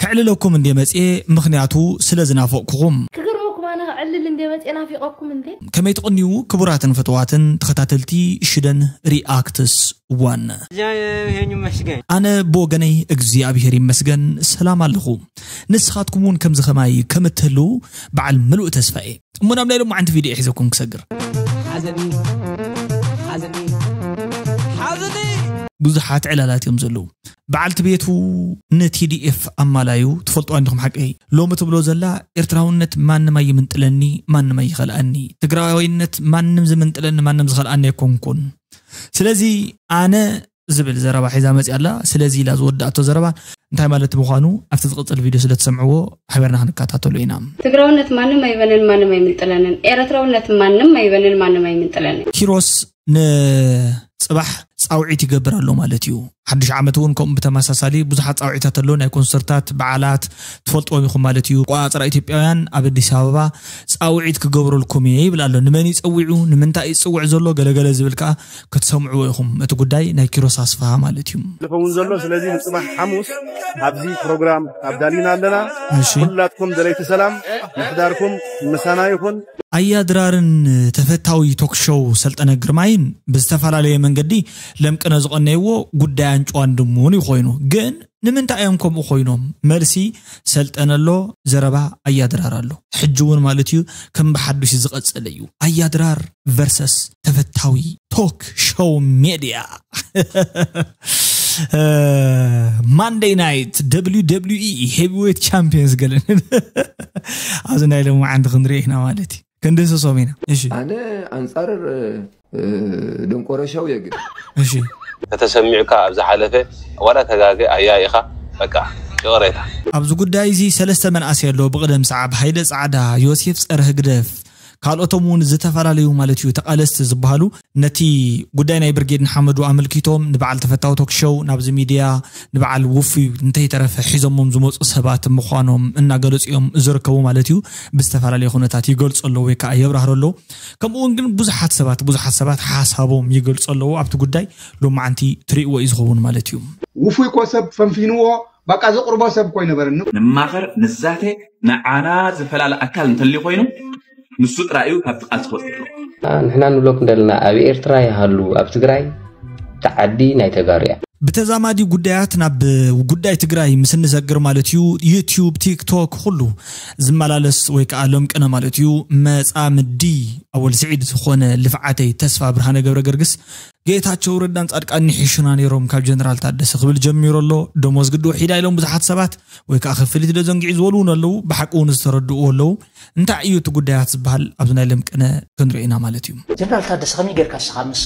ክዕልለኩም እንደ መጽኤ፣ ምኽንያቱ ስለ ዝናፈቕኩኹም። ክገርመኩም ኣነ ክዕልል እንደ መጽኤ ናፊቐኩም እንደ ከመይ ትቕንዩ ክቡራትን ፍትዋትን ተኸታተልቲ ሽደን ሪኣክትስ ዋን? ይሄን ይመስገን። ኣነ ብወገነይ እግዚኣብሔር ይመስገን ሰላም ኣለኹ። ንስኻትኩም እውን ከምዚ ኸማይ ከም እትህልዉ በዓል ምሉእ ተስፋ እየ። እሞ ናብ ናይ ሎማዓንቲ ቪድዮ ሒዘኩም ክሰግር። ሓዘኒ ሓዘኒ ሓዘኒ ብዙሓት ዕላላት እዮም ዘለዉ። በዓልቲ ቤቱ ንቲዲኤፍ ኣማላዩ ትፈልጥዋ እንዲኹም ሓቀይ። ሎሚ ትብሎ ዘላ ኤርትራውነት ማንም ኣይምንጥለኒ፣ ማንም ኣይኸልኣኒ። ትግራዋይነት ማንም ዝምንጥለኒ፣ ማንም ዝኸልኣኒ ኣይኮንኩን። ስለዚ ኣነ ዝብል ዘረባ ሒዛ መፅያ ኣላ። ስለዚ ኢላ ዝወዳእቶ ዘረባ እንታይ ማለት ምዃኑ ኣብቲ ዝቕፅል ቪድዮ ስለ ትሰምዕዎ ሓቢርና ክንከታተሎ ኢና። ትግራውነት ማንም ኣይበንን፣ ማንም ኣይምንጥለንን። ኤረትራውነት ማንም ኣይበንን፣ ማንም ኣይምንጥለንን። ኪሮስ ንፅባሕ ፃውዒት ይገብር ኣሎ ማለት እዩ። ሓዱሽ ዓመት እውን ከምኡ ብተመሳሳሊ ብዙሓት ፃውዒታት ኣለዉ። ናይ ኮንሰርታት፣ በዓላት ትፈልጥዎም ኢኹም ማለት እዩ። ቆፃፅራ ኢትዮጵያውያን ኣብ ኣዲስ ኣበባ ፃውዒት ክገብረልኩም እየ ይብል ኣሎ። ንመን ይፀዊዑ፣ ንምንታይ እዩ ዝፅውዕ ዘሎ ገለገለ ዝብል ከዓ ክትሰምዕዎ ኢኹም። እቲ ጉዳይ ናይ ኪሮስ ኣስፍሃ ማለት እዩ። ዝኸውን ዘሎ። ስለዚ ንፅባሕ ሓሙስ ኣብዚ ፕሮግራም ኣብ ዳሊና ኣለና። እሺ። ኩላትኩም ደለይቲ ሰላም ምሕዳርኩም ምሳና ይኹን። ኣያ ድራርን ተፈታዊ ቶክ ሾው ሰልጠነ ግርማይን ብዝተፈላለየ መንገዲ ለምቅነ ዝቐነይዎ ጉዳይ ኣንጭዋን ድሙን እዩ ኮይኑ። ግን ንምንታይ እዮም ከምኡ ኮይኖም? መልሲ ሰልጠነ ኣሎ፣ ዘረባ ኣያ ድራር ኣሎ። ሕጂ እውን ማለት እዩ ከም ብሓዱሽ ዝቐጸለ እዩ። ኣያ ድራር ቨርሰስ ተፈታዊ ቶክ ሾው ሜድያ። ማንደይ ናይት ደብሊው ደብሊው ኢ ሄቪዌት ቻምፒየንስ ገለን ኣብዚ ናይ ሎማዓንቲ ክንሪኦ ኢና ማለት እዩ። ክንድህስሶም ኢና። እሺ ኣነ ኣንጻር እ፣ ደንቆሮ ሸው የግድ እሺ ከተሰሚዑካ ኣብ ዝሓለፈ ዋላ ተጋገ ኣያ ኢኻ በቃ ይቕሬታ። ኣብዚ ጉዳይ እዚ ሰለስተ መናእሰይ ኣለዉ። ብቕደም ሰዓብ ሃይለ ጻዕዳ፣ ዮሴፍ ጸረ ህግደፍ፣ ካልኦቶም እውን ዝተፈላለዩ ማለት እዩ ተቓለስቲ ዝበሃሉ ነቲ ጉዳይ ናይ ብርጌድ ንሓመዱ ኣመልኪቶም ንበዓል ተፈታዊ ቶክ ሾው ናብዚ ሚድያ ንበዓል ውፉይ እንተይተረፈ ሒዞሞም ዝመፁ ሰባት ምዃኖም እናገለፁ እዮም ዝርከቡ ማለት እዩ። ብዝተፈላለየ ኩነታት ይገልፁ ኣለዉ ወይ ከዓ የብራህሩ ኣለዉ። ከምኡ እውን ግን ብዙሓት ሰባት ብዙሓት ሰባት ሓሳቦም ይገልፁ ኣለዉ ኣብቲ ጉዳይ። ሎማዓንቲ ትርእይዎ እዩ ዝኸውን ማለት እዩ። ውፉይ ኮ ሰብ ፈንፊንዎ፣ በቃ ዘቕርቦ ሰብ ኮ ኣይነበረን። ንማኸር ንዛተ፣ ንዓና ዝፈላለ ኣካል እንተልዩ ኮይኑ ንሱ ጥራይ እዩ ካብቲ ቃልሲ ክወፅእ ኣለዎ። ንሕና ንብለኩም ዘለና ኣብ ኤርትራ ይሃሉ ኣብ ትግራይ ተዓዲ ናይ ተጋሩ እያ። ብተዛማዲ ጉዳያት ናብ ጉዳይ ትግራይ ምስ እንሰግር ማለት እዩ፣ ዩቲዩብ፣ ቲክቶክ፣ ኩሉ ዝመላለስ ወይ ከዓ ሎምቅነ ማለት እዩ መፃምዲ ኣወል ስዒድ ዝኾነ ልፍዓተይ ተስፋ ብርሃነ ገብረ ገርግስ ጌታቸው ረዳን ፃድቃን ንሒሹና ነይሮም ካብ ጀነራል ታደሰ ክብል ጀሚሩ ኣሎ። ደሞዝ ግዲ ውሒዳ ኢሎም ብዙሓት ሰባት ወይ ከዓ ክፍሊት ዶ ዘንጊዑ ዝበሉ እውን ኣለዉ። ብሓቂ እውን ዝተረድኡ ኣለዉ። እንታይ እዩ እቲ ጉዳያት ዝበሃል ኣብዚ ናይ ሎምቅነ ክንሪኦ ኢና ማለት እዩ። ጀነራል ታደሰ ከመይ ጌርካ ንስኻ ምስ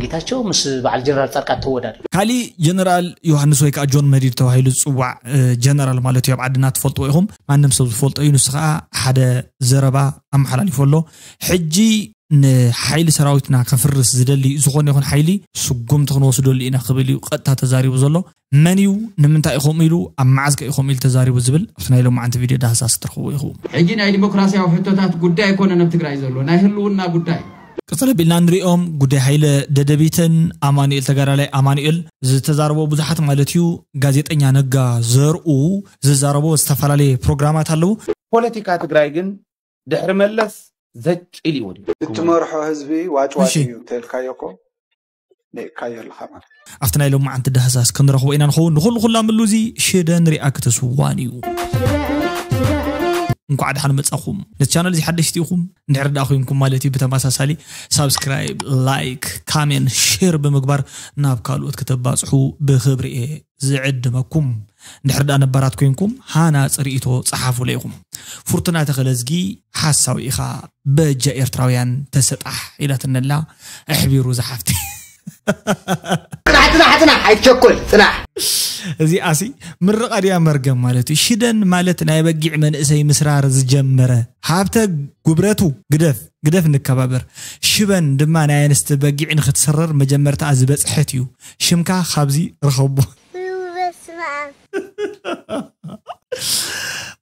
ጌታቸው ምስ በዓል ጀነራል ፃድቃን ተወዳድር? ካሊእ ጀነራል ዮሃንስ ወይ ከዓ ጆን መዲድ ተባሂሉ ዝፅዋዕ እ፣ ጀነራል ማለት እዩ። ኣብ ዓድና ትፈልጥዎ ኢኹም። ማንም ሰብ ዝፈልጦ እዩ። ንሱ ከዓ ሓደ ዘረባ ኣመሓላሊፉ ኣሎ። ሕጂ ንሓይሊ ሰራዊትና ከፍርስ ዝደሊ ዝኾነ ይኹን ሓይሊ ስጉምቲ ክንወስደሉ ኢና ክብል እዩ ቀጥታ ተዛሪቡ ዘሎ። መን እዩ፣ ንምንታይ እዩ ከምኡ ኢሉ፣ ኣብ መዓዝ ከ እዩ ከምኡ ኢሉ ተዛሪቡ ዝብል ኣብቲ ናይ ሎማዓንቲ ቪድዮ ዳህሳስ ትረኽብዎ ኢኹም። ሕጂ ናይ ዲሞክራሲያዊ ሕቶታት ጉዳይ ኣይኮነን ኣብ ትግራይ ዘሎ፣ ናይ ህልውና ጉዳይ። ቅፅል ኣቢልና ንሪኦም ጉዳይ ሃይለ ደደቢትን ኣማኑኤል ተጋዳላይ ኣማኑኤል ዝተዛረቦ ብዙሓት ማለት እዩ። ጋዜጠኛ ነጋ ዘርኡ ዝዛረቦ ዝተፈላለየ ፕሮግራማት ኣለዉ። ፖለቲካ ትግራይ ግን ድሕሪ መለስ ዘጭል እዩ ወዲቁ። እትመርሖ ህዝቢ ዋጭዋጭ እዩ እንተልካዮ እኮ ንእካዮ ኣለኻ ማለት እዩ። ኣብቲ ናይ ሎማዓንቲ ዳህሳስ ክንረኽቦ ኢና ንኸውን። ንኹሉ ኩላ ምሉ እዚ ሽደን ሪኣክትስ ዋን እዩ። እንኳዕ ደሓን መጻኹም። ነቲ ቻነል እዚ ሓደሽቲ ኢኹም እንድሕር ደኣ ኮይንኩም ማለት እዩ፣ ብተመሳሳሊ ሳብስክራይብ፣ ላይክ፣ ካሜን፣ ሼር ብምግባር ናብ ካልኦት ከተባጽሑ ብኽብሪ እየ ዝዕድመኩም። እንድሕር ደኣ ነባራት ኮይንኩም ሃናጺ ርእይቶ ጸሓፉለይ ኢኹም። ፍርቱና ተኸለዝጊ ሓሳዊ ኢኻ፣ በጃ ኤርትራውያን ተሰጣሕ ኢላትነላ ኣሕቢሩ ዝሓፍቲ። ጽናሕ ጽናሕ ጽናሕ ኣይትቸኮል ጽናሕ። እዚኣሲ ምርቓ ድያ መርገም ማለት እዩ። ሽደን ማለት ናይ በጊዕ መንእሰይ ምስራር ዝጀመረ ሃብተ ጉብረቱ ግደፍ ግደፍ ንከባበር። ሽበን ድማ ናይ ኣንስቲ በጊዕ ንክትስረር መጀመርታኣ ዝበፅሐት እዩ። ሽምካ ካብዚ ርኸቦ። በስመ ኣብ።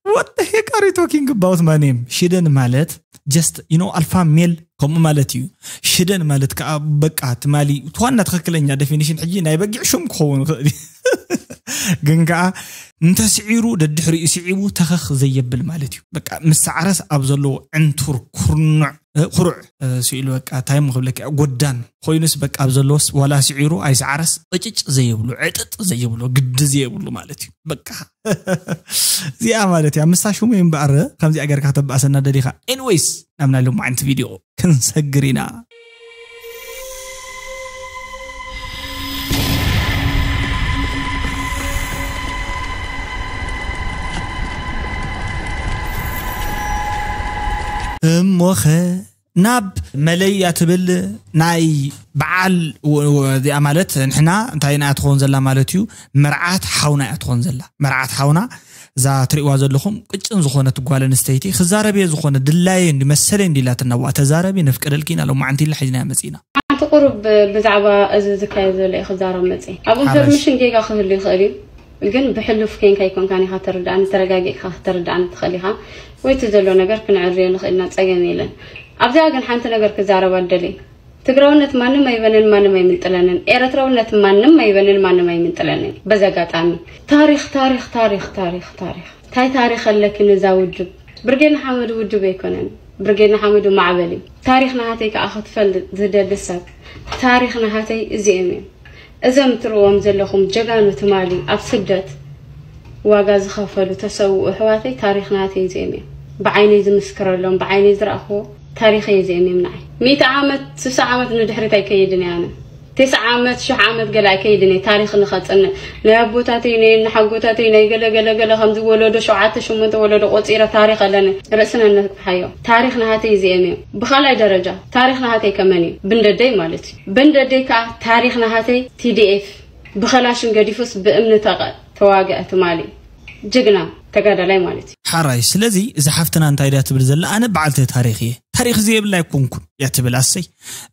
What the heck are you talking about my name? ሽደን ማለት just you know ኣልፋ ሜል ከምኡ ማለት እዩ። ሽደን ማለት ከዓ በቃ ትማሊ እቲ ዋና ትኽክለኛ ዴፊኒሽን ሕጂ ናይ በጊዕ ሽም ክኸውን ይኽእል እዩ። ግን ከዓ እንተስዒሩ ደድሕሪኡ ስዒቡ ተኸኽ ዘየብል ማለት እዩ። በቃ ምስ ሳዕረስ ኣብ ዘለዎ ዕንቱር ኩርኑዕ እ፣ ኩሩዕ እ፣ ስኢሉ በቃ እንታይ እሞ ክብለካ፣ ጎዳን ኮይኑስ በቃ ኣብ ዘለዎስ ዋላ ስዒሩ ኣይሰዓረስ፣ ቅጭጭ ዘይብሉ፣ ዕጥጥ ዘይብሉ፣ ግዲ ዘይብሉ ማለት እዩ። በቃ እዚኣ ማለት እያ ምስታ ሽሙ እምበኣር ከምዚኣ ጌርካ ከተባእሰና ደሊኻ። ኤኒዌይስ፣ ናብ ናይ ሎማዓንቲ ቪድዮ ክንሰግር ኢና። እሞኸ ናብ መለያ ትብል ናይ በዓል ወ- ወ- እዚኣ ማለት ንሕና እንታይ ኢና ትኸውን ዘላ ማለት እዩ። መርዓት ሓውና እያ ትኾን ዘላ። መርዓት ሓውና እዛ ትርእዋ ዘለኹም ቅጭን ዝኾነት ጓል ኣንስተይቲ ክዛረብ እየ ዝኾነ ድላየ እንዲ መሰለ እንዲ ኢላትና፣ ዋ ተዛረቢ ነፍቅደልኪ ኢና ሎማዓንቲ ኢልና ሒዝናያ መፂና። ሓንቲ ቁሩብ ብዛዕባ እዚ ዝካየድ ዘሎ እዩ ክዛረብ መፅእ። ኣብ ሓራሽ። ኢንፎርሜሽን ጌጋ ክህሉ ይኽእል እዩ፣ ግን ብሕሉፍ ኬንካ ኣይኮንካን ኢኻ ተረዳእኒ፣ ተረጋጊእካ ከተረዳእኒ ትኽእል ኢኻ። ወይ እቲ ዘሎ ነገር ክንዕርዮ ንኽእል ኢና፣ ጸገም የለን። ኣብዚኣ ግን ሓንቲ ነገር ክዛረባ ደሊ። ትግራውነት ማንም ኣይበንን፣ ማንም ኣይምንጥለንን። ኤረትራውነት ማንም ኣይበንን፣ ማንም ኣይምንጥለንን። በዚ ኣጋጣሚ ታሪኽ፣ ታሪኽ፣ ታሪኽ፣ ታሪኽ፣ ታሪኽ። እንታይ ታሪኽ ኣለኪ ነዛ ውድብ? ብርጌድ ንሓመዱ ውድብ ኣይኮነን። ብርጌድ ንሓመዱ ማዕበል እዩ። ታሪኽ ናሃተይ ከኣ ክትፈልጥ ዝደሊ ሰብ፣ ታሪኽ ናሃተይ እዚኦም እዮም። እዞም ትርእዎም ዘለኹም ጀጋኑ ትማሊ ኣብ ስደት ዋጋ ዝኸፈሉ ተሰውኡ ኣሕዋተይ ታሪኽ ናተይ እዚኦም እዮም። ብዓይነይ ዝምስክረሎም፣ ብዓይነይ ዝረኣኽዎ ታሪኸይ እዚኦም እዮም ንዓይ። ሚእቲ ዓመት፣ ስሳ ዓመት ንድሕሪት ኣይከይድን እየ ኣነ። ተስዓ ዓመት፣ ሽሕ ዓመት ገለ ኣይከይድን እየ ታሪኽ ንኸጽንዕ። ናይ ኣቦታተይ፣ ናይ ሓጎታተይ፣ ናይ ገለ ገለ ገለ ከምዚ ወለዶ ሸውዓተ ሽሞንተ ወለዶ ቆጺረ ታሪኽ ኣለኒ። ርእስና ነግፍሓዮ። ታሪኽ ናሃተይ እዚኦም እዮም። ብኻልኣይ ደረጃ ታሪኽ ናሃተይ ከመን እዩ? ብንደደይ ማለት እዩ። ብንደደይ ከኣ ታሪኽ ናሃተይ ቲ ዲ ኤፍ ብኸላሽን ገዲፉስ ብእምኒ ተቐ-፣ ተዋግአ ትማሊ። ጅግና ተጋዳላይ ማለት እዩ። ሓራይ፣ ስለዚ እዛ ሓፍትና እንታይ ድያ ትብል ዘላ? ኣነ በዓልቲ ታሪኽ እየ፣ ታሪኽ ዘየብላ ኣይኮንኩን እያ ትብል። ኣሰይ፣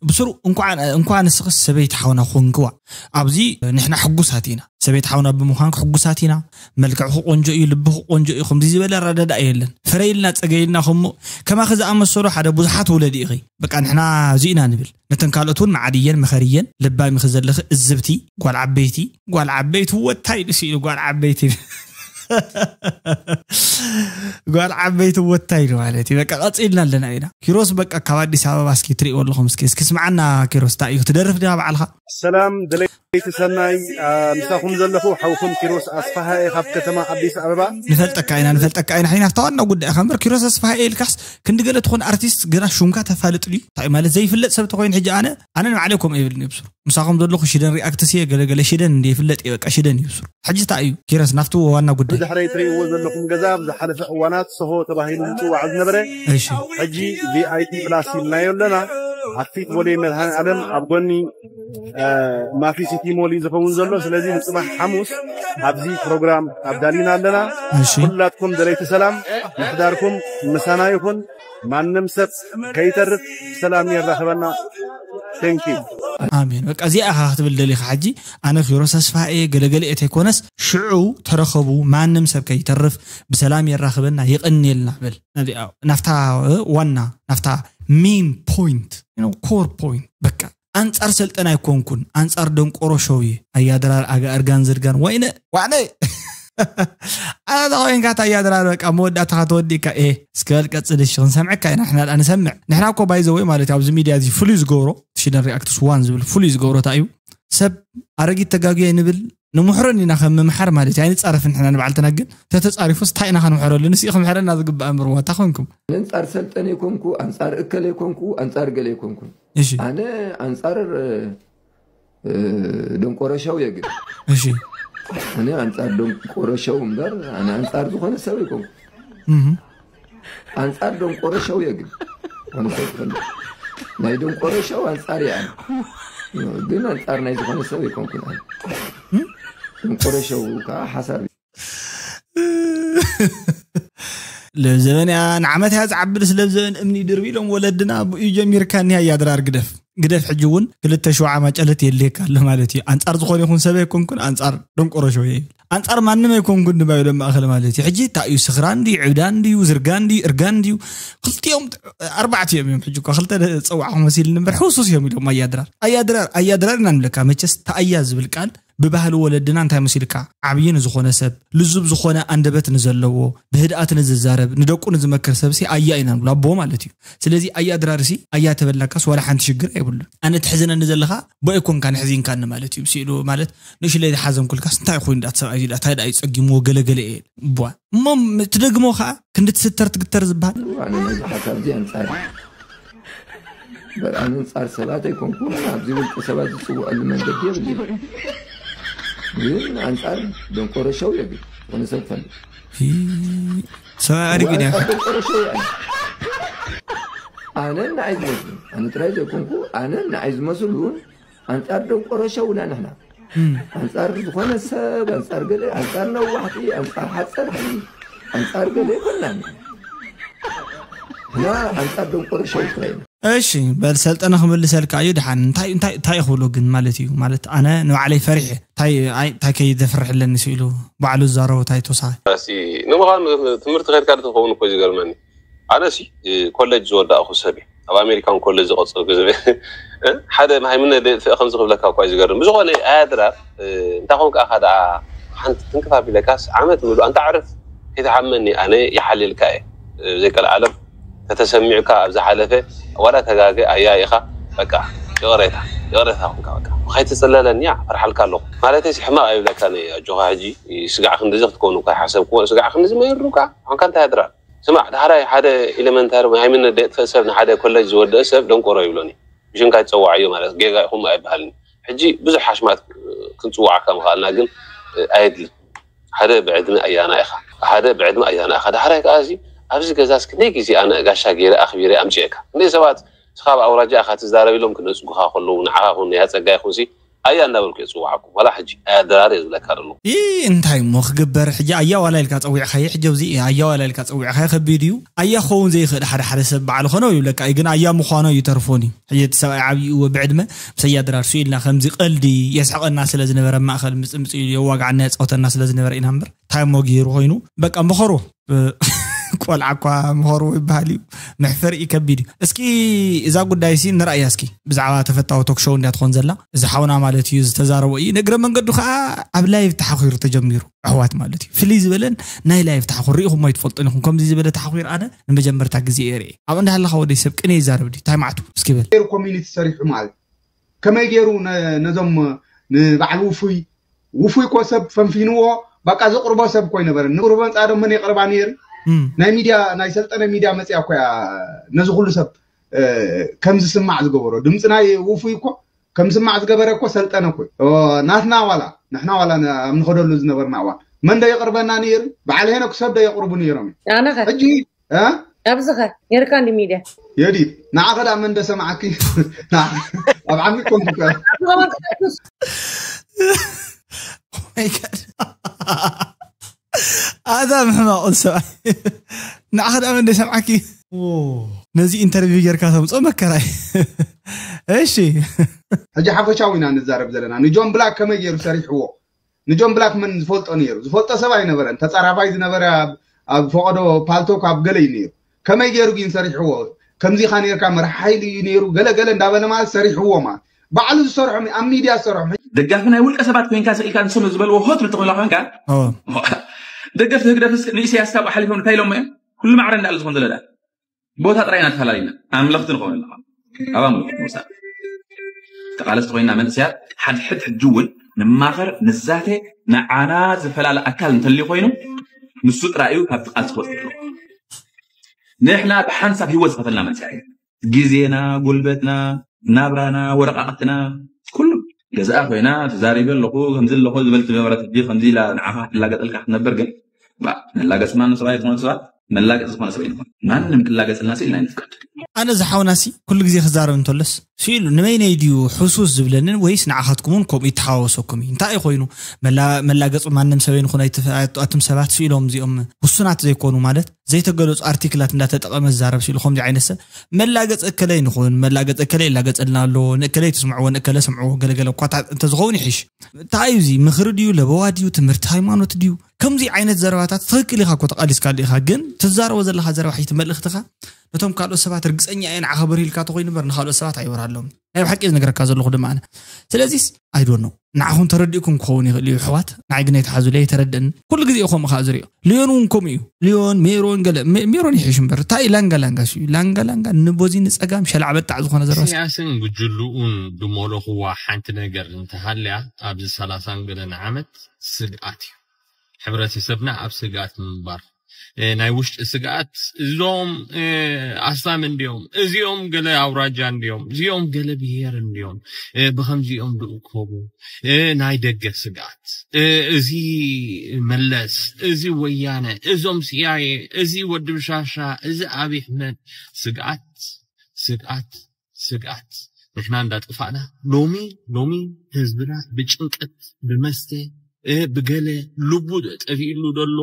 ብስሩ እንኳን፣ እንኳን ንስኽስ ሰበይቲ ሓውና ኮንክዋ። ኣብዚ ንሕና ሕጉሳት ኢና፣ ሰበይቲ ሓውና ብምዃንክ ሕጉሳት ኢና። መልክዕኹ ቆንጆ እዩ፣ ልብኹ ቆንጆ እዩ። ከምዚ ዝበለ ኣረዳድኣ የለን። ፍረይልና፣ ጸገይልና። ከሞ ከማኺ ዝኣመሰሉ ሓደ ብዙሓት ውለዲ ኢኺ። በቃ ንሕና እዚ ኢና ንብል። ነተን ካልኦት እውን መዓድየን፣ መኸርየን። ልባም ኢኺ ዘለኺ፣ እዝብቲ፣ ጓል ዓበይቲ፣ ጓል ዓበይቲ ወታይ ኢሉ ስኢሉ፣ ጓል ዓበይቲ። ጓል ዓበይቲ ወታይ ኢሉ ማለት እዩ። በቃ ቀጺልና ኣለና ኢና። ኪሮስ በቃ ካብ ኣዲስ ኣበባ እስኪ ትርእይዎ ኣለኹም። እስኪ፣ እስኪ ስምዓና ኪሮስ፣ እንታይ እዩ ክትደርፍ ዲኻ ባዕልኻ? ሰላም ደለይቲ ሰናይ፣ ኣ፣ ምሳኹም ዘለኹ ሓውኩም ኪሮስ ኣስፋሃ እየ ካብ ከተማ ኣዲስ ኣበባ። ንፈልጠካ ኢና፣ ንፈልጠካ ኢና። ሕና ኣብታ ዋና ጉዳይ ኢኻ እምበር ኪሮስ ኣስፋሃ እየ ኢልካስ ክንዲ ገለ ትኾን ኣርቲስት ግና ሹምካ ተፋልጥ ድዩ? እንታይ ማለት ዘይፍለጥ ሰብ ተኾይኑ ሕጂ ኣነ፣ ኣነ ንባዕለይ ከምኡ የብልኒ ብስሩ። ምሳኹም ዘለኹ ሽደን ሪኣክትስ እየ ገለ ገለ ሽደን እንደ ይፍለጥ እየ በቃ ሽደን እዩ ብስሩ። ሕጂ እንታይ እዩ ኪሮስ ናብቲ ዋና ጉዳይ? ብድሕረይ ትርእይዎ ዘለኹም ገዛ ኣብ ዝሓለፈ እዋናት ሶሆ ተባሂሉ ዝጽዋዕ ዝነበረ እሺ። ሕጂ ቪ ኣይ ፒ ፕላስ ኢልናዮ ኣለና። ኣብ ፊት ቦሌ መድሃኔ ዓለም ኣብ ጎኒ፣ እ፣ ማፊ ሲቲ ሞል እዩ ዝኸውን ዘሎ። ስለዚ ንጽባሕ ሓሙስ ኣብዚ ፕሮግራም ኣዳሊና ኣለና። እሺ። ኩላትኩም ደለይቲ ሰላም ምሕዳርኩም ምሳና ይኹን። ማንም ሰብ ከይተርፍ ሰላም የራኽበና። Thank you። ኣሜን። በቃ እዚኣ ኢኻ ክትብል ደሊኻ ሕጂ። ኣነ ኪሮስ ኣስፋሃ እየ፣ ገለገለ እየ ተይኮነስ፣ ሽዑ ተረኸቡ፣ ማንም ሰብ ከይተርፍ፣ ብሰላም የራኽበና፣ የቐንየልና በል። ናብዚኣ፣ ናፍታ፣ እ፣ ዋና፣ ናፍታ ሜን ፖይንት፣ you know, ኮር ፖይንት። በቃ ኣንጻር ሰልጠን ኣይኮንኩን፣ ኣንጻር ደንቆሮ ሾው እየ። ኣያድራር ኣጋ እርጋን ዝርጋን፣ ወይነ፣ ዋዕነ። ኣነ ተኾይንካ ታያድራር በቃ መወዳእታኻ ተወዲእካ። ኤ፣ እስከ በል ቀጽል፣ እሺ፣ ክንሰምዐካ ኢና፣ ንሕና ደኣ ንሰምዕ። ንሕና እኮ ባይ ዘ ወይ ማለት እዩ፣ ኣብዚ ሚድያ እዚ ፍሉይ ዝገብሮ፣ ሽደን ሪኣክትስ ዋን ዝብል ፍሉይ ዝገብሮ እንታይ እዩ? ሰብ ኣረጊት ተጋግየ ንብል፣ ንምሕሮ እንዲና ከም ምምሓር ማለት እዩ። ኣይንጻረፍን ንሕና ንባዕልትና፣ ግን ተተጻሪፉስ እንታይ ኢና ክንምሕረሉ? ንስኢ ክምሕረና ዝግባእ እምበር ዋታ ኮንኩም። ኣንጻር ሰልጠነ ይኮንኩ፣ ኣንጻር እከለ ይኮንኩ፣ ኣንጻር ገለ ይኮንኩ። እሺ። ኣነ ኣንጻር፣ እ፣ ደንቆሮ ሸው እየ ግን። እሺ። ኣነ ኣንጻር ደንቆሮ ሸው እምበር፣ ኣነ ኣንጻር ዝኾነ ሰብ ኣይኮንኩ። እህ። ኣንጻር ደንቆሮ ሸው እየ ግን። ዝኾነ ሰብ ይፈልጥ። ናይ ደንቆሮ ሸው ኣንጻር እየ ኣነ። ግን ኣንጻር ናይ ዝኾነ ሰብ ኣይኮንኩን ኣነ። ደንቆሮ ሸው ከዓ ሓሳር ለብ ዘበን እያ፣ ንዓመት እያ ዝዓብልስ ለብ ዘበን እምኒ ድርቢ ኢሎም ወለድና። ብኡ ጀሚርካ እኒሃ እያ ድራር ግደፍ። ግደፍ ሕጂ እውን ክልተ ሽውዓ ማጨለት የድልየካ ኣሎ ማለት እዩ። ኣንጻር ዝኾነ ይኹን ሰብ ኣይኮንኩን፣ ኣንጻር ደንቆሮ ሸው እየ ይብል። ኣንጻር ማንም ኣይኮንኩን ድማ ኢሎም ማእኸል ማለት እዩ። ሕጂ እንታይ እዩ? ስኽራን ድዩ? ዕብዳን ድዩ? ዝርጋን ድዩ? እርጋን ድዩ? ክልቲኦም ኣርባዕቲኦም እዮም። ሕጂ እኳ ክልተ ጸዋዕኹም መሲልኒ እምበር ሕውሱስ እዮም ኢሎም ኣያ ድራር። ኣያ ድራር፣ ኣያ ድራር ኢና ንብለካ። መቸስ ተኣያ ዝብል ቃል ብባህሊ ወለድና እንታይ መሲልካ? ዓብዪ ንዝኾነ ሰብ፣ ልዙብ ዝኾነ ኣንደበት ንዘለዎ፣ ብህድኣት ንዝዛረብ፣ ንደቁ ንዝመክር ሰብሲ ኣያ ኢና ንብሎ፣ ኣቦ ማለት እዩ። ስለዚ ኣያ ድራርሲ ኣያ ተበላካስ ዋላ ሓንቲ ሽግር ኣይብሉን። ኣነ ትሕዝነኒ ዘለኻ ቦይ ኮንካ ንሕዚንካኒ ማለት እዩ። ስኢሉ ማለት ንእሽለይ ዝሓዘንኩልካስ እንታይ ኮይኑ ዳት ሰብኣይ ዳ ታይ ዳ ይጸጊምዎ ገለገለ እየ። ቧ እሞ ትደግሞ ከዓ ክንዲ ትስተር ትግተር ዝበሃል። ኣነ ነዚ ሓሳብ እዚ ኣንጻር እምበር ኣነ ኣንጻር ሰባት ኣይኮንኩን። ኣብዚ ውልቀ ሰባት ዝጽውዐሉ መንገዲ የብለይ። ግን ኣንጻር ደንቆሮ ሸው የብል ዝኾነ ሰብ ክፈልጥ ሰብኣይ ኣሪጉ ኢና ኣንጻር ደንቆሮ ሸው የለ። ኣነ ንዓይ ዝመስሉ ኣነ ጥራይ ዘይኮንኩ ኣነ ንዓይ ዝመስሉ ኣንጻር ደንቆሮ ሸው ኢና ንሕና ኣንጻር ዝኾነ ሰብ ኣንጻር ገለ ኣንጻር ነዋሕቲ ኣንጻር ሓጸርቲ ኣንጻር ገለ ይኮና እና ኣንጻር ደንቆሮ ሸው ጥራይ ኢና። እሺ በል ሰልጠነ ክምልሰልካ እዩ ድሓን እንታይ እንታይ እንታይ ክብሎ ግን ማለት እዩ ማለት ኣነ ንባዕለይ ፈሪሐ እንታይ ኣይ እንታይ ከይደፍርሕ ኣለኒ ስኢሉ ባዕሉ ዝዛረቦ እንታይ ተወሳኺ ሲ ንምዃኑ ትምህርቲ ከድካ ዶ ትኸውን እኮ ዝገርመኒ ኣነ ሲ ኮሌጅ ዝወዳእኹ ሰብ እየ ኣብ ኣሜሪካን ኮሌጅ ዝቐፅልኩ ዝብል ሓደ ሃይምነ ደጥፍእ ከምዚ ክብለካ እኳ ዝገርም ብዝኾነ ኣያድራር እንታይ ኮንካ ካ ደኣ ሓንቲ ትንክፍ ኣቢለካስ ዓመት ምሉ ኣንታ ዕርፍ ከይትሓመኒ ኣነ ይሓልልካ እየ ዘይቀልዓለም ተተሰሚዑካ ኣብ ዝሓለፈ ዋላ ተጋገ ኣያ ኢኻ በቃ ይቕሬታ ይቕሬታ ኹንካ በቃ ከይትፅለለኒ እያ ፈርሓልካ ኣለኹ ማለተይ ሕማቕ ኣይብለካ ኣጆኻ ሕጂ ስጋዕ ክንድዚ ክትከውን እኳ ይሓሰብክዎ ስጋዕ ክንድዚ መይሩካ ኳንካ እንታይ ኣድራር ስማዕ ዳሕራይ ሓደ ኤሌመንታሪ ወይ ሃይምነት ደጥፍእ ሰብ ንሓደ ኮሌጅ ዝወደአ ሰብ ደንቆሮ ይብሎኒ ብሽምካ ይፀዋዕዮ ማለት ጌጋ ኢኹም ኣይበሃልን ሕጂ ብዙሕ ሓሽማት ክንፅዋዓካ ምኽኣልና ግን ኣየድልን ሓደ ብዕድመ ኣያና ኢኻ ሓደ ብዕድመ ኣያና ኢኻ ዳሕራይ ከዓ እዚ ኣብዚ ገዛ ክንደይ ግዜ ኣነ ጋሻ ገይረ ኣኽቢረ ኣምፅኤካ ክንደይ ሰባት ንስኻ ኣብ ኣውራጃ ኢኻ ትዛረብ ኢሎም ክነፅጉኻ ከለዉ ንዓኻ ኹን ነያ ፀጋ ይኹንሲ ኣያ እናበልኩ እየ ዝፅዋዓኩም ዋላ ሕጂ ኣያ ድራር እየ ዝብለካ ዘሎ ይ እንታይ እሞ ክግበር ሕጂ ኣያ ዋላ ኢልካ ፀዊዕካየ ሕጂ ኣብዚ ኣያ ዋላ ኢልካ ፀዊዕካየ ከቢድ እዩ ኣያ ክኸውን ዘይኽእል ሓደ ሓደ ሰብ በዓል ኾነ ይብለካ እዩ ግን ኣያ ምዃኖ እዩ ተርፎኒ ሕጂ እቲ ሰብኣይ ዓብይዎ ብዕድመ ምስ ኣያ ድራር ስኢልና ከምዚ ቀልዲ የስሕቐና ስለ ዝነበረ ማእኸል ምፅምፅ ኢሉ የዋግዓና የፃወተና ስለ ዝነበረ ኢና እምበር እንታይ እሞ ገይሩ ኮይኑ በቃ ምኸሮ ቆልዓ እኳ ምኸርዎ ይበሃል እዩ መሕፈሪ እዩ ከቢድ እዩ እስኪ እዛ ጉዳይ ሲ ንረእያ እስኪ ብዛዕባ ተፈታዊ ቶክሾው እንድያ ትኾን ዘላ እዚ ሓውና ማለት እዩ ዝተዛረቦ እዩ ንእግረ መንገዱ ከዓ ኣብ ላይቭ ተሓኺሩ ተጀሚሩ ኣሕዋት ማለት እዩ ፍልይ ዝበለን ናይ ላይቭ ተሓኹር ርኢኹም ኣይትፈልጡን ኢኹም ከምዚ ዝበለ ተሓኺር ኣነ ንመጀመርታ ግዜ እየ ርኤ ኣብ እንዳሃለኻ ወደይ ሰብ ቅኔ ይዛረብ ድዩ እንታይ ማዕቱ እስኪ በል ገይሩ ኮሚኒቲ ሰሪሑ ማለት ከመይ ገይሩ ነዞም ንባዕል ውፉይ ውፉይ ኮ ሰብ ፈንፊንዎ በቃ ዘቕርቦ ሰብ ኮ ይነበረ ንቕርቦ ንፃ ዶ መን የቕርባ ነይሩ ናይ ሚድያ ናይ ሰልጠነ ሚድያ መፅያ ኮያ ነዚ ኩሉ ሰብ ከም ዝስማዕ ዝገበሮ ድምፂ ናይ ውፉይ ኮ ከም ዝስማዕ ዝገበረ ኮ ሰልጠነ ኮ ናትና ዋላ ንሕና ዋላ ኣብ ንኸደሉ ዝነበርና እዋን መን ዶ የቕርበና ነይሩ በዓል ሄኖክ ሰብ ዶ የቕርቡ ነይሮም ኣነኸ ሕጂ ኣብዚ ኸ ነርካ እንዲ ሚድያ የዲት ንዓኸ ዳ መን ዶ ሰማዓኪ ኣብ ዓሚ ኮንኩ ኣዛ ምሕማቕ ሰብኣይ ንዓኸ ዳ መን ዶ ሰምዓኪ ነዚ ኢንተርቪው ጌርካ ተምፅኦ መከራይ እሺ ሕጂ ሓፈሻዊ ኢና ንዛረብ ዘለና ንጆን ብላክ ከመይ ገይሩ ሰሪሕዎ ንጆን ብላክ መን ዝፈልጦ ነይሩ ዝፈልጦ ሰብ ኣይነበረን ተፃራፋይ ዝነበረ ኣብ ፈቐዶ ፓልቶክ ኣብ ገለ እዩ ነይሩ ከመይ ገይሩ ግን ሰሪሕዎ ከምዚኻ ነርካ መራሕ ሓይሊ እዩ ነይሩ ገለ ገለ እንዳበለ ማለት ሰሪሕዎ ማለት ባዕሉ ዝሰርሖም ኣብ ሚድያ ዝሰርሖም ደጋፊ ናይ ውልቀ ሰባት ኮይንካ ስኢልካ ንሶም ዝበልዎ ሆት ብትኾላ ኮይንካ ደገፍቲ ህግደፍስ ንኢሳያስ ካብ ሓሊፎም እንታይ ኢሎሞ እዮም ኩሉ ማዕረ እንዳለ ዝኾን ዘለዳ ቦታ ጥራይ ኢና ተፈላለዩና ኣምለኽቲ ንኸውን ኣለኻ ኣብ ኣምልኾ ምውሳድ ተቓለስቲ ኮይና መንእሰያት ሓድሕድ ሕጂ እውን ንማኸር ንዛተ ንዓና ዝፈላለ ኣካል እንተልዩ ኮይኑ ንሱ ጥራይ እዩ ካብቲ ቃልሲ ክወፅእ ኣለዎ ንሕና ብሓንሳብ ህይወት ዝኸፈልና መንእሰያት ግዜና ጉልበትና ናብራና ወረቃቅትና ኩሉ ገዛኣ ኮይና ተዛሪበ ኣለኹ ከምዚ ኣለኹ ዝበል ትነበረት ሕጂ ከምዚ ኢላ ንዓኻ ክትላገጠልካ ክትነብር ግን ነላገፅ ማንም ሰብኣይ ዝኾነ ሰባት መላገፅ ዝኾነ ሰብኣይ ዝኾነ ማንም ክላገፅልና ስኢልና ይንፍቀድ ኣነ ዝሓውናሲ ኩሉ ግዜ ክዛረብ እንተሎስ ስኢሉ ንበይነይ ድዩ ሕሱስ ዝብለንን ወይስ ንዓኻትኩምን ከምኡ ይተሓዋወሰኩም እዩ እንታይ እዩ ኮይኑ መላገፂ ማንም ሰበይ ንኹን ኣቱም ሰባት ስኢሎም እዚኦም ውሱናት ዘይኮኑ ማለት ዘይተገለፁ ኣርቲክላት እንዳተጠቐመ ዝዛረብ ስኢሉ ከምዚ ዓይነት ሰብ መላገፂ እከለይ ንኹን መላገፂ እከለይ ይላገፀልና ኣሎ ንእከለይ ትስምዕዎ ንእከለ ስምዕዎ ገለገለ እኳ እንተዝኸውን ይሕሽ እንታይ እዩ እዚ ምኽሪ ድዩ ለበዋ ድዩ ትምህርቲ ሃይማኖት ድዩ ከምዚ ዓይነት ዘረባታት ትኽክል ኢኻ እኮ ተቓሊስካሉ ኢኻ ግን ትዛረቦ ዘለኻ ዘረባ ሕጂ መልእኽትኻ ነቶም ካልኦት ሰባት ርግፀኛ እየ ንዓኸ በርሂልካ ተኮይኑ በር ንካልኦት ሰባት ኣይበርሃሎም። ናይ ብሓቂ ዝነገረካ ዘለኹ ድማ ኣነ። ስለዚስ ኣይዶኖ ንዓኹም ተረዲእኩም ክኸውን ይኽእል እዩ ኣሕዋት፣ ንዓይ ግን ኣይትሓዙለይ፣ ኣይተረድእን። ኩሉ ግዜ ከምኡ ከዓ ዝሪኦ። ሊዮን እውን ከምኡ እዩ። ሊዮን፣ ሜሮን፣ ገለ ሜሮን ይሕሽ እምበር እንታይ ላንጋ ላንጋ ሲ ላንጋ ላንጋ ንቦዚ ንፀጋም ሸላዕ በጣዕ ዝኾነ ዘረባ። ኢሳያስን ጉጅልኡን ዝመለኽዋ ሓንቲ ነገር እንተሃልያ ኣብዚ ሰላሳን ገለን ዓመት ስግኣት እዩ። ሕብረተሰብና ኣብ ስግኣት ምንባር፣ ናይ ውሽጢ ስግኣት፣ እዚኦም ኣስላም እንዲዮም፣ እዚኦም ገለ ኣውራጃ እንዲዮም፣ እዚኦም ገለ ብሄር እንዲዮም፣ ብከምዚኦም ድእከቡ፣ ናይ ደገ ስግኣት፣ እዚ መለስ፣ እዚ ወያነ፣ እዞም ሲያየ፣ እዚ ወዲ ብሻሻ፣ እዚ ኣብይ ኣሕመድ፣ ስግኣት ስግኣት ስግኣት። ንሕና እንዳጠፋእና ሎሚ ሎሚ ህዝብና ብጭንቀት ብመስተ ብገለ ልቡ ጠፊእሉ ዘሎ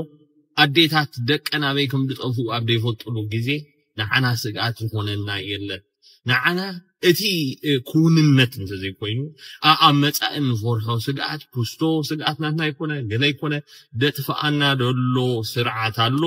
ኣዴታት ደቀን ኣበይ ከም ዝጠፍኡ ኣብ ዘይፈልጥሉ ግዜ ንዓና ስግኣት ዝኾነና የለን። ንዓና እቲ ክውንነት እንተዘይኮይኑ ኣብ መፃኢ እንፈርሖ ስግኣት ክስቶ ስግኣት ናትና ይኮነ ገለ ይኮነ ደጥፍኣና ደሎ ስርዓት ኣሎ።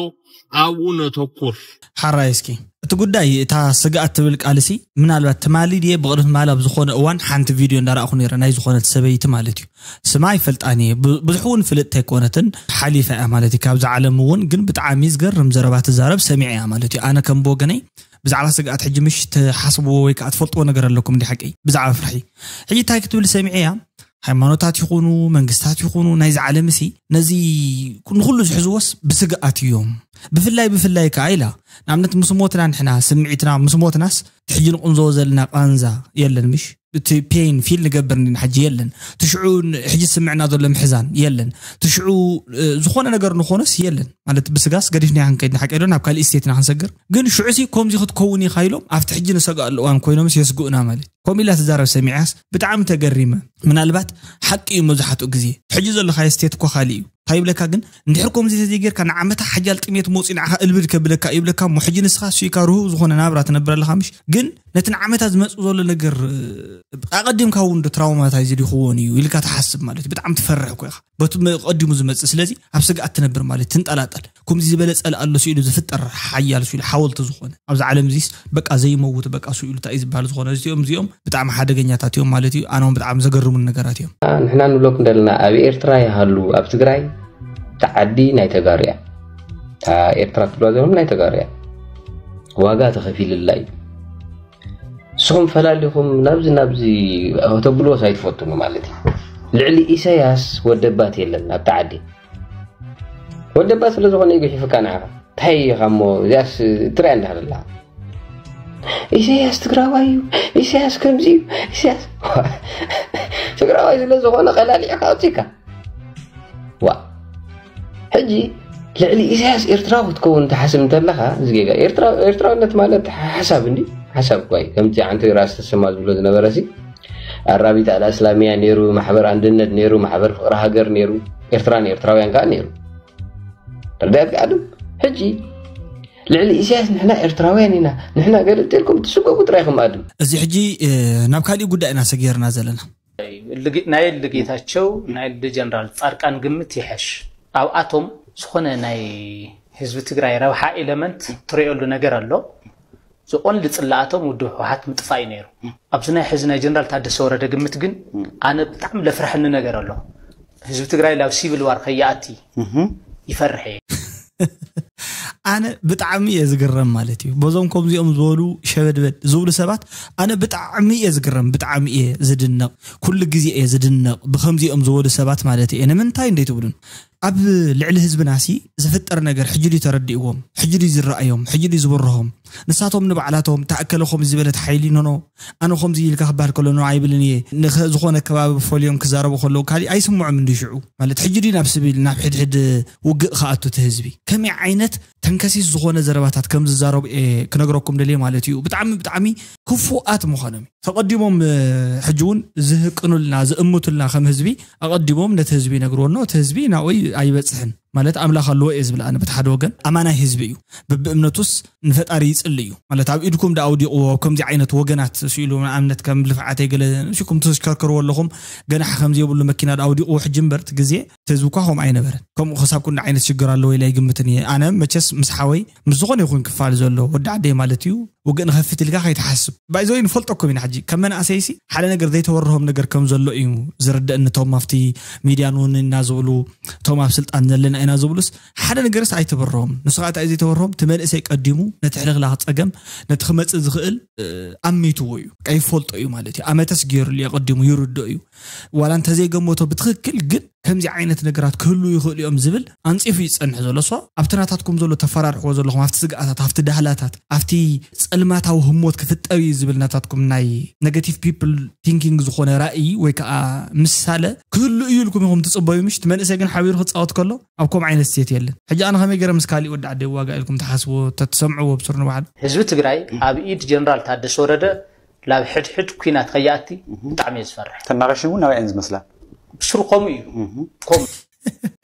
ኣብኡ ነተኩር። ሓራይ እስኪ እቲ ጉዳይ እታ ስግኣት ትብል ቃልሲ ምናልባት ትማሊ ድየ ብቕድሚ ትማሊ ኣብ ዝኾነ እዋን ሓንቲ ቪድዮ እንዳረእኹ ነይረ ናይ ዝኾነት ሰበይቲ ማለት እዩ። ስማ ኣይፈልጣን እየ ብዙሕ እውን ፍልጥቲ ኣይኮነትን ሓሊፋ እያ ማለት እዩ ካብዚ ዓለም እውን። ግን ብጣዕሚ ዝገርም ዘረባ ትዛረብ ሰሚዐ እያ ማለት እዩ። ኣነ ከም ብወገነይ ብዛዕባ ስግኣት ሕጂ ምሽ ትሓስብዎ ወይ ከዓ ትፈልጥዎ ነገር ኣለኩም እንዲ ሓቀይ ብዛዕባ ፍርሒ ሕጂ እንታይ ክትብል ሰሚዐ እያ። ሃይማኖታት ይኹኑ መንግስታት ይኹኑ ናይዚ ዓለም ሲ ነዚ ንኩሉ ዝሕዝዎስ ብስግኣት እዮም። ብፍላይ ብፍላይ ከዓ ኢላ ንኣብነት ምስ ሞትና ንሕና ስምዒትና ምስ ሞትናስ ሕጂ ንቕንዘቦ ዘለና ቃንዛ የለን ምሽ እቲ ፔን ፊል ንገብር እንዲና ሕጂ የለን። ትሽዑ ሕጂ ዝስምዕና ዘሎ ምሕዛን የለን። ትሽዑ ዝኾነ ነገር ንኾነስ የለን ማለት ብስጋስ ገዲፍና ክንከይድ ንሓቀ ዶ ናብ ካልእ ስቴትና ክንሰግር ግን ሽዑሲ ከምዚ ክትከውን ኢኻ ኢሎም ኣብቲ ሕጂ ንሰግኣሉ እዋን ኮይኖምስ የስግኡና ማለት ከምኡ ኢላ ትዛረብ ሰሚዓስ ብጣዕሚ ተገሪመ። ምናልባት ሓቂ እዩ መብዛሕትኡ ግዜ ሕጂ ዘለኻዮ ስቴት እኮ ካልእ እዩ። እንታይ ይብለካ ግን እንድሕር ከምዚ ተዘይጌርካ ንዓመታ ሓያል ጥሜት መውፅኡ ንዓኻ እልብድ ከብለካ ይብለካ እሞ ሕጂ ንስኻ እሱ ኢካ ርሁው ዝኾነ ናብራ ትነብር ኣለኻ ምሽ ግን ነቲ ንዓመታ ዝመፅእ ዘሎ ነገር ኣቐዲምካ እውን ዶ ትራውማታይዝድ ይኸውን እዩ ኢልካ ትሓስብ ማለት እዩ። ብጣዕሚ ትፈርሕ እኮ ኢኻ በቲ ቀዲሙ ዝመፅእ ስለዚ ኣብ ስግኣት ትነብር ማለት ትንጠላጠል። ከምዚ ዝበለ ፀልእ ኣሎ ስኢሉ ዝፍጠር ሓያል ስኢሉ ሓወልቲ ዝኾነ ኣብዚ ዓለም እዚስ በቃ ዘይመውት በቃ ስኢሉ እንታይ እዩ ዝበሃል ዝኾነ እዚኦም እዚኦም ብጣዕሚ ሓደገኛታት እዮም ማለት እዩ። ኣነ እውን ብጣዕሚ ዘገርሙን ነገራት እዮም። ንሕና ንብለኩም ዘለና ኣብ ኤርትራ ይሃሉ ኣብ ትግራይ እታ ዓዲ ናይ ተጋሩ እያ። እታ ኤርትራ ትብላ ዘለኹም ናይ ተጋሩ እያ። ዋጋ ተኸፊልላ እዩ። ንስኹም ፈላሊኹም ናብዚ ናብዚ ተብልዎስ ኣይትፈትኑ ማለት እዩ። ልዕሊ ኢሳያስ ወደባት የለን ኣብቲ ዓዲ። ወደባት ስለ ዝኾነ እዩ ግሒፉካ ንዓኻ። እንታይ ኢኻ እሞ እዚኣስ ትሪኣ እንዲኻ ዘለኻ? ኢሳያስ ትግራዋይ እዩ፣ ኢሳያስ ከምዚ እዩ፣ ኢሳያስ ትግራዋይ ስለ ዝኾነ ቀላሊዕካ ኣውፂካ። ዋ ሕጂ ልዕሊ ኢሳያስ ኤርትራዊ ክትከውን ትሓስብ እንተለኻ እዚ ጌጋ። ኤርትራ- ኤርትራውነት ማለት ሓሳብ እንዲ ሓሳብ እኳ እዩ። ከምቲ ዓንተይ ራስ ተሰማ ዝብሎ ዝነበረ ሲ ኣራቢት ኣልኣስላሚያ ነይሩ፣ ማሕበር ኣንድነት ነይሩ፣ ማሕበር ፍቅሪ ሃገር ነይሩ፣ ኤርትራን ኤርትራውያን ከዓ ነይሩ። ተረዳእካ ዓድም ሕጂ ልዕሊ ኢሳያስ ንሕና ኤርትራውያን ኢና ንሕና ገለ እንተልኩም ትስጎጉ ጥራይ ኢኹም ኣድም። እዚ ሕጂ ናብ ካሊእ ጉዳይ ኢና ሰጊርና ዘለና። ናይ እልጊ ጌታቸው ናይ እልጊ ጀነራል ፃርቃን ግምት ይሐሽ። ኣብኣቶም ዝኾነ ናይ ህዝቢ ትግራይ ረብሓ ኤለመንት ትሪኦሉ ነገር ኣሎ። ዝቆንዲ ፅላኣቶም ውድብ ህወሓት ምጥፋእ እዩ ነይሩ። ኣብዚ ናይ ሕዚ ናይ ጀነራል ታደሰ ወረደ ግምት ግን ኣነ ብጣዕሚ ለፍርሐኒ ነገር ኣሎ። ህዝቢ ትግራይ ላብ ሲቪል ዋር ከይኣቲ ይፈርሕ እየ። ኣነ ብጣዕሚ እየ ዝግረም ማለት እዩ በዞም ከምዚኦም ዝበሉ ሸበድበድ ዝብሉ ሰባት። ኣነ ብጣዕሚ እየ ዝግረም ብጣዕሚ እየ ዝድነቕ። ኩሉ ግዜ እየ ዝድነቕ ብከምዚኦም ዝበሉ ሰባት ማለት እየ ንምንታይ እንደይ ትብሉን ኣብ ልዕሊ ህዝብና ሲ ዝፍጠር ነገር ሕጂ ድዩ ተረዲእዎም ሕጂ ድዩ ዝረኣዮም ሕጂ ድዩ ዝበርሆም። ንሳቶም ንባዕላቶም ተኣከለ ከምዚ ዝበለት ሓይሊ ኖኖ ኣነ ከምዚ ኢልካ ክበሃል ከሎ ኖ ኣይብልን እየ። ዝኾነ ከባቢ ፈልዮም ክዛረቡ ከለዉ ካሊእ ኣይስምዖም እንዲ ሽዑ ማለት ሕጂ ድዩ ናብ ስቢል ናብ ሕድሕድ ውግእ ክኣቱ እቲ ህዝቢ ከመይ ዓይነት ተንከሲስ ዝኾነ ዘረባታት ከም ዝዛረቡ እየ ክነግረኩም ደልየ ማለት እዩ። ብጣዕሚ ብጣዕሚ ክፉኣት ምዃኖም እዩ። ተቐዲሞም ሕጂ እውን ዝህቅኑልና ዝእምቱልና ከም ህዝቢ ኣቐዲሞም ነቲ ህዝቢ ይነግርዎ እኖ እቲ ህዝቢ ናብኡ ኣይበፅሕን። ማለት ኣምላኽ ኣለዎ እየ ዝብል ኣነ። በቲ ሓደ ወገን ኣማናይ ህዝቢ እዩ፣ ብብእምነቱስ ንፈጣሪ ይጽሊ እዩ። ማለት ኣብ ኢድኩም ዳ ኣውዲቕዎ፣ ኣብ ከምዚ ዓይነት ወገናት ስኢሉ፣ ንኣብነት ከም ልፍዓተይ ገለ ንስኩም ተሽከርከርዎ ኣለኹም፣ ገናሕ ከምዚ የብሉ መኪና ዳ ኣውዲቕዎ። ሕጂ እምበር እቲ ግዜ እቲ ህዝቢ እኳ ከምኡ ኣይነበረን። ከምኡ ክሳብ ክንዲ ዓይነት ሽግር ኣለዎ ኢለ ኣይግምትን እየ። ኣነ መቸስ ምስ ሓወይ ምስ ዝኾነ ይኹን ክፋል ዘሎ ወዲ ዓደይ ማለት እዩ፣ ውግእ ንኸፍት ኢልካ ከይትሓስብ። ባይዘወይ ንፈልጠኩም ኢና። ሕጂ ከም መናእሰይሲ ሓደ ነገር ዘይተበርሆም ነገር ከም ዘሎ እዩ ዝርደእኒ። እቶም ኣብቲ ሚድያን እውን ኢና ዝብሉ፣ እቶም ኣብ ስልጣን ዘለና ኢና ዝብሉስ ሓደ ነገርስ ኣይተበርሆም። ንሱ ከዓ እንታይ እዩ ዘይተበርሆም? እቲ መንእሰይ ቀዲሙ ነቲ ሕልኽላኽ ፀገም፣ ነቲ ክመፅእ ዝኽእል ኣሚትዎ እዩ። በቃ ይፈልጦ እዩ ማለት እዩ። ኣመተስ ገይሩሉ እዩ፣ ቀዲሙ ይርድኦ እዩ። ዋላ እንተዘይገመቶ ብትኽክል ግን ከምዚ ዓይነት ነገራት ክህሉ ይኽእሉ እዮም ዝብል ኣንፂፉ ይፀንሕ ዘሎ። ሶ ኣብቲ ናታትኩም ዘሎ ተፈራርሕዎ ዘለኹም፣ ኣብቲ ስግኣታት፣ ኣብቲ ዳህላታት፣ ኣብቲ ፀልማታዊ ህሞት ክፍጠር እዩ ዝብል ናታትኩም ናይ negative people thinking ዝኾነ ራእይ ወይ ከዓ ምሳለ ክህሉ እዩ ኢልኩም ኢኹም ትፅበዩ። ምሽ እቲ መንእሰይ ግን ሓቢሩ ክፃወት ከሎ ኣብ ከምኡ ዓይነት ስቴት የለን። ሕጂ ኣነ ከመይ ገይረ ምስ ካሊእ ወዲ ዓደይ ዋጋ ኢልኩም ትሓስብዎ ተትሰምዕዎ ብስሩ ንባዕሉ? ህዝቢ ትግራይ ኣብ ኢድ ጀነራል ታደሰ ወረደ ናብ ሕድሕድ ኩናት ከይኣቲ ብጣዕሚ እየ ዝፈርሕ። ተናረሽን እውን ናብኣን ዝመስላ ብስሩ ከምኡ እዩ። ከምኡ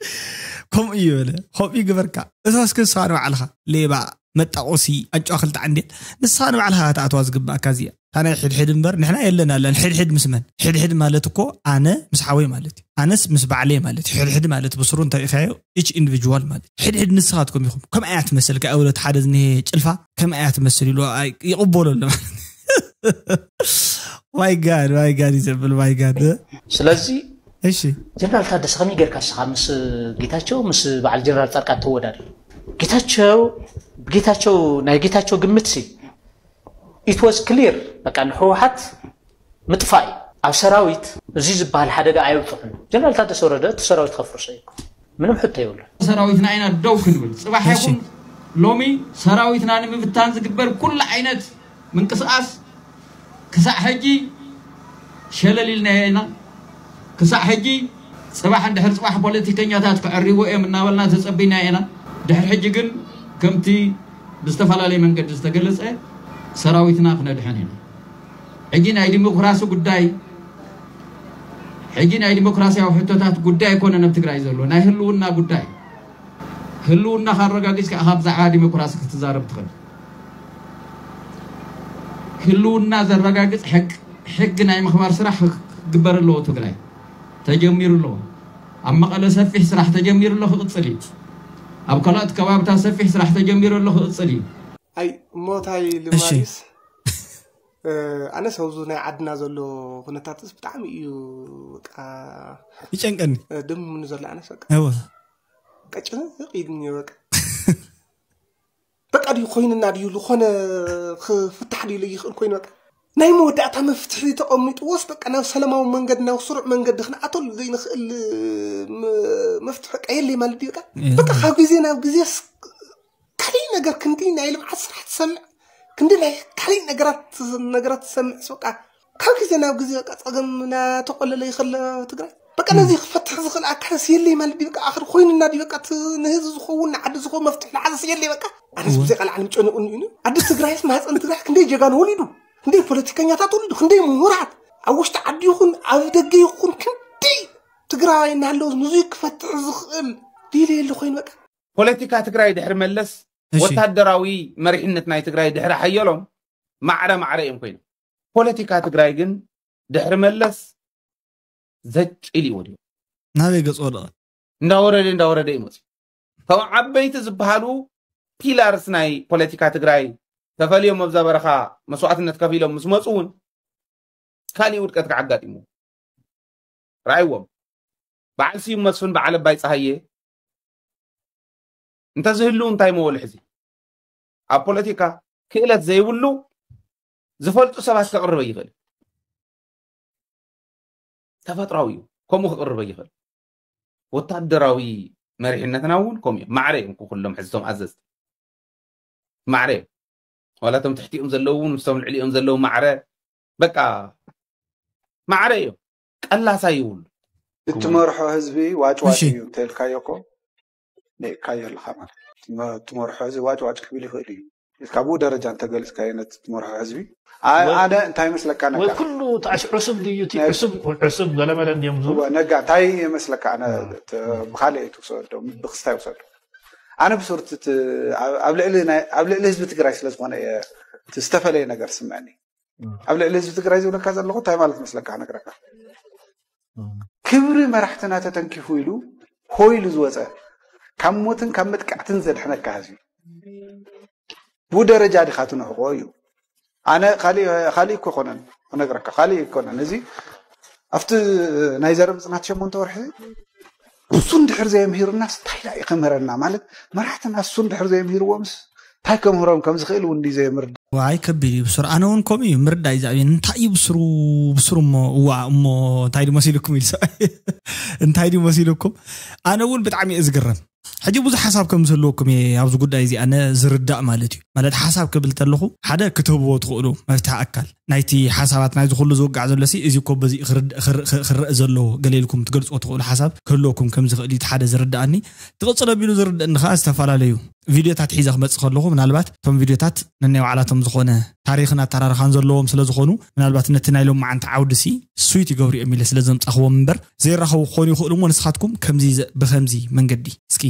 ከምኡ እዩ በለ። ከምኡ ይግበርካ። እዛ እስከ ንስኻ ንባዕልኻ ሌባ መጣቆሲ ኣንጫዋ ክልተ ዓንዴል ንስኻ ንባዕልኻ ክትኣትዋ ዝግባእካ እዚኣ። እታ ናይ ሕድሕድ እምበር ንሕና የለን ኣለን። ሕድሕድ ምስ መን? ሕድሕድ ማለት እኮ ኣነ ምስ ሓወይ ማለት እዩ። ኣነስ ምስ ባዕለይ ማለት እዩ። ሕድሕድ ማለት ብስሩ እንተሪኢኻዮ each individual ማለት እዩ። ሕድሕድ ንስኻትኩም ኢኹም። ከም ኣያ ትመስል ከ ወለት ሓደ ዝኒሄ ጭልፋ ከም ኣያ ትመስል ኢሉ ኣይ- ይቕበሎ ኣሎ ማለት እዩ። My God, my God እዩ ዘብል my God። ስለዚ እሺ ጀነራል ታደሰ ከመይ ጌርካ ንስኻ ምስ ጌታቸው ምስ በዓል ጀነራል ፃድቃን ተወዳድር? ጌታቸው ጌታቸው ናይ ጌታቸው ግምት ሲ it was clear በቃ ንህወሓት ምጥፋእ እዩ። ኣብ ሰራዊት እዚ ዝበሃል ሓደጋ ኣየብፅሑን። ጀነራል ታደሰ ወረደ እቲ ሰራዊት ከፍርሶ እዩ። ምንም ሕቶ የብሉ። ሰራዊትና ኢና ደው ክንብል ፅባሕ ይኹን ሎሚ ሰራዊትና ንምብታን ዝግበር ኩሉ ዓይነት ምንቅስቃስ ክሳዕ ሕጂ ሸለል ኢልና ኢና። ክሳዕ ሕጂ ፅባሕ እንድሕር ፅባሕ ፖለቲከኛታት ክዕሪዎ እዮም እናበልና ተፀቢና ኢና። ድሕሪ ሕጂ ግን ከምቲ ብዝተፈላለየ መንገዲ ዝተገለፀ ሰራዊትና ክነድሕን ኢና። ሕጂ ናይ ዲሞክራሲ ጉዳይ ሕጂ ናይ ዲሞክራሲያዊ ሕቶታት ጉዳይ ኣይኮነን ኣብ ትግራይ ዘሎ ናይ ህልውና ጉዳይ። ህልውና ካረጋጊፅካ ኢኻ ብዛዕባ ዲሞክራሲ ክትዛረብ ትኽእል። ህልውና ዘረጋግፅ ሕግ ሕጊ ናይ ምኽባር ስራሕ ክግበር ኣለዎ። ትግራይ ተጀሚሩ ኣለዎ። ኣብ መቐለ ሰፊሕ ስራሕ ተጀሚሩ ኣሎ ክቕፅል እዩ። ኣብ ካልኦት ከባብታት ሰፊሕ ስራሕ ተጀሚሩ ኣሎ ክቕፅል እዩ። ኣይ እሞ እንታይ ልማሪስ ኣነስ ኣብዚ ናይ ዓድና ዘሎ ኩነታትስ ብጣዕሚ እዩ በቃ ይጨንቀኒ። ድም ምን ዘሎ ኣነስ በቃ እወ በቃ ጭንቅ ኢልኒ በቃ በቃ ድዩ ኮይንና ድዩ ዝኾነ ክፍታሕ ድዩ ይኽእል ኮይኑ በቃ ናይ መወዳእታ መፍትሒ ተቐሚጥዎስ በቃ ናብ ሰላማዊ መንገዲ ናብ ስሩዕ መንገዲ ክንኣተሉ ዘይንኽእል ም- መፍትሒ በቃ የለይ ማለት ድዩ በቃ በቃ ካብ ግዜ ናብ ግዜስ ካልእ ነገር ክንዲ ናይ ልምዓት ስራሕ ትሰምዕ ክንዲ ናይ ካልእ ነገራት ነገራት ትሰምዕስ በቃ ካብ ግዜ ናብ ግዜ በቃ ፀገም እናተቆለለ ይኸለ ትግራይ በቃ ነዚ ክፈትሕ ዝኽእል ኣካልስ የለይ ማለት ድዩ በቃ ኣኽር ኮይኑና ድዩ በቃ እቲ ንህዝቢ ዝኸውን ንዓዲ ዝኸውን መፍትሒ ንዓዘስ የለይ በቃ ኣነስ ብዘይ ቃል ዓለም ጨኒቑኒ እዩ ኣዲ ትግራይስ ማህፀን ትግራይ ክንደይ ጀጋኑ ወሊዱ ክንደይ ፖለቲከኛታት ወሊዱ ክንደይ ምሁራት ኣብ ውሽጢ ዓዲ ይኹን ኣብ ደገ ይኹን ክንደይ ትግራዋይ እናሃለወ ንዙይ ክፈትሕ ዝኽእል ድልየ የለ ኮይኑ በቃ ፖለቲካ ትግራይ ድሕሪ መለስ፣ እሺ። ወታደራዊ መሪሕነት ናይ ትግራይ ድሕሪ ሓየሎም ማዕረ ማዕረ እዮም ኮይኖም። ፖለቲካ ትግራይ ግን ድሕሪ መለስ ዘጭ ኢሉ ይወድዮ። ናበይ ገጽ ወደቐ? እንዳወረደ እንዳወረደ እዩ መፅዩ። እቶም ዓበይቲ ዝበሃሉ ፒላርስ ናይ ፖለቲካ ትግራይ ተፈልዮም ኣብዛ በረኻ መስዋዕትነት ከፊሎም ምስ መፁ እውን ካሊእ ውድቀት ከዓ ኣጋጢሙ ረኣይዎም። በዓል ስዩም መስፍን በዓል ኣባይ ፀሃየ እንተዝህልው እንታይ መወሉ ሕዚ ኣብ ፖለቲካ ክእለት ዘይብሉ ዝፈልጡ ሰባት ከቕርበ ይኽእል ተፈጥራዊ እዩ። ከምኡ ክቕርበ ይኽእል። ወታደራዊ መሪሕነትና እውን ከምኡ እዮም። ማዕረ እዮም ኩሎም ሕዝቶም ኣዘዝቲ ማዕረ እዮም። ዋላ እቶም ትሕቲኦም ዘለዉ እውን ምስቶም ልዕሊኦም ዘለዉ ማዕረ በቃ ማዕረ እዮም። ቀላሳ ይብሉ። እትመርሖ ህዝቢ ዋጭዋጭ እዩ እንተልካዮ እኮ ንእካዮ ኣለካ ማለት ትመርሖ ህዝቢ ዋጭዋጭ ክብል ይኽእል እዩ። ካብኡ ደረጃ እንተገሊፅካዮ ነቲ ትመርሖ ህዝቢ ኣ- ወይ- ኣነ እንታይ መስለካ ወይ ነካ ኩሉ ተኣሽ ዕሱብ ድዩ እቲ ናይ- ዕሱብ ዕሱብ ገለመለ እንዲዮም ዝብሉ እወ፣ ነጋ እንታይ የመስለካ ኣነ ተ- ብካልእ ትውሰዶ ብክስታይ ውሰዶ ኣነ ብሱር እቲ- እቲ- ኣብ ኣብ ልዕሊ ናይ- ኣብ ልዕሊ ህዝቢ ትግራይ ስለ ዝኾነ እየ እቲ ዝተፈለየ ነገር ስምዐኒ ኣብ ልዕሊ ህዝቢ ትግራይ ዝብለካ ዘለኹ እንታይ ማለት መስለካ ክነግረካ ክብሪ መራሕትና ተተንኪፉ ኢሉ ሆ ኢሉ ዝወፀ ካብ ሞትን ካብ መጥቃዕትን ዘድሕነካ ህዝቢ ብኡ ደረጃ ዲኻ ትንዕቆ እዩ ኣነ ካሊእ ካሊእ እኮ ይኮነን ክነግረካ ካሊእ ይኮነን እዚ ኣብቲ ናይ ዘረብ ፅናት ሸሞንተ ወርሒ እሱ እንድሕር ዘየምህርናስ እንታይ ዳ እዩ ከምህረና ማለት መራሕትና እሱ እንድሕር ዘየምህርዎምስ እንታይ ከምህሮም ከም ዝኽእል እውን ድዩ ዘየምርዳ ዋይ ከቢድ እዩ ብሱር ኣነ እውን ከምኡ እዩ ምርዳእ እዩ ዛዕቤን እንታይ እዩ ብስሩ ብስሩ እሞ እዋ እሞ እንታይ ድዩ መሲልኩም ኢሉ ሰብኣይ እንታይ ድዩ መሲልኩም ኣነ እውን ብጣዕሚ እየ ዝግረም ሕጂ ብዙሕ ሓሳብ ከም ዝህልወኩም እየ ኣብዚ ጉዳይ እዚ ኣነ ዝርዳእ ማለት እዩ ማለት ሓሳብ ክብል ተለኹ ሓደ ክትህብዎ ትኽእሉ መፍትሒ ኣካል ናይቲ ሓሳባት ናይዚ ኩሉ ዝውጋዕ ዘሎ ሲ እዚ እኮ በዚ ክርእ ዘለዎ ገሌልኩም ትገልፅዎ ትኽእሉ ሓሳብ ክህልወኩም ከም ዝኽእል እቲ ሓደ ዝርዳእኒ ትቕፅል ኣቢሉ ዝርዳእኒ ከዓ ዝተፈላለዩ ቪድዮታት ሒዘ ክመፅእ ከለኹ ምናልባት እቶም ቪድዮታት ነናይ ባዕላቶም ዝኾነ ታሪኽን ኣተራርኻን ዘለዎም ስለ ዝኾኑ ምናልባት ነቲ ናይ ሎማዓንቲ ዓውዲ ሲ ስዊት ይገብሩ እዮም ኢለ ስለ ዘምፃኽዎም እምበር ዘይራኸቡ ክኾኑ ይኽእሉ እሞ ንስኻትኩም ከምዚ ብከምዚ መንገዲ እስኪ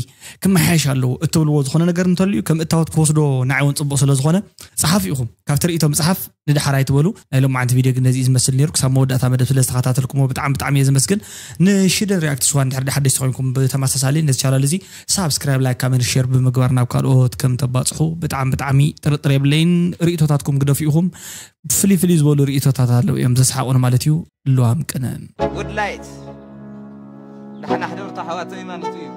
ክመሓየሽ ኣለዎ እትብልዎ ዝኾነ ነገር እንተልዩ ከም እታወት ክወስዶ ንዓይ እውን ፅቡቕ ስለ ዝኾነ ፀሓፉ ኢኹም ካብ ትርኢቶ ምፅሓፍ ንድሓር ኣይትበሉ ናይ ሎማዓንቲ ቪድዮ ግን ነዚ ዝመስል ነይሩ ክሳብ መወዳእታ መደብ ስለ ዝተኸታተልኩሞ ብጣዕሚ ብጣዕሚ እየ ዘመስግን ንሽደን ሪያክት ስዋ እንድሕር ሓደሽቲ ኮይንኩም ብተመሳሳሊ ነዚ ቻናል እዚ ሳብስክራይብ ላይክ ካመንት ሼር ብምግባር ናብ ካልኦት ከም ተባፅሑ ብጣዕሚ ብጣዕሚ ጥርጥር የብለይን ርእቶታትኩም ግደፉ ኢኹም ፍልይ ፍልይ ዝበሉ ርእቶታት ኣለዉ እዮም ዘስሓቑን ማለት እዩ ልዋም ቅነ ውድላይት ዳሕና ሕደርቶ ሓዋተይ ማለት እዩ